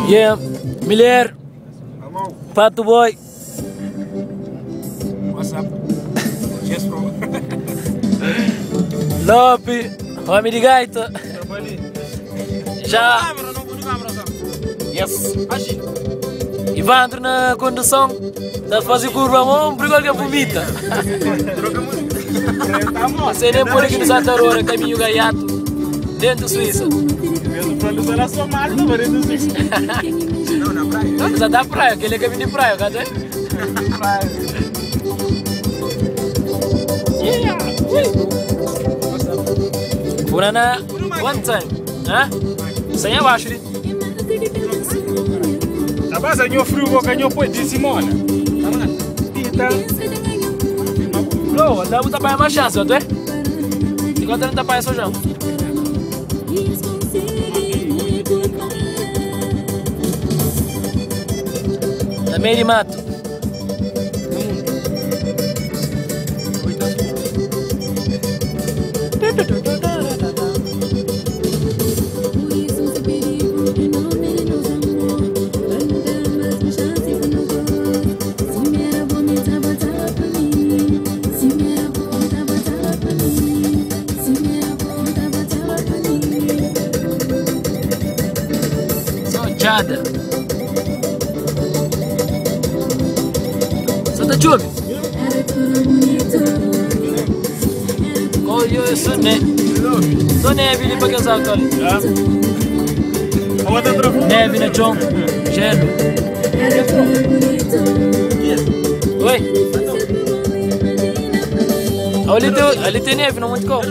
Yeah, Miller, Pato Boy. What's up? Yes, bro. Lope, homem de gaita. Já. Yes. Ivandro na condução, tá fazendo curva, mão, perigo que vomita. Você nem por aqui no Santa Aurora, caminho gaiato, dentro da Suíça. Mesmo pra luz era só mar, não dentro da Suíça. Não, na praia. Não, já tá praia, aquele é caminho de praia, cadê? Praia. Yeah. Furana, one time. Hã? Sem abaixo, né? A base é frio, boca nho põe de Simona. Pita. Bro, dá pra tapar mais chance, não é? Enquanto não tapar só já. Na meio de mato. Só jada. Só tá chove. Olha isso, né? Só neve ali pra casar, ali. Neve no chão, gelo. Oi? Ali tem, ali tem neve, não muito como.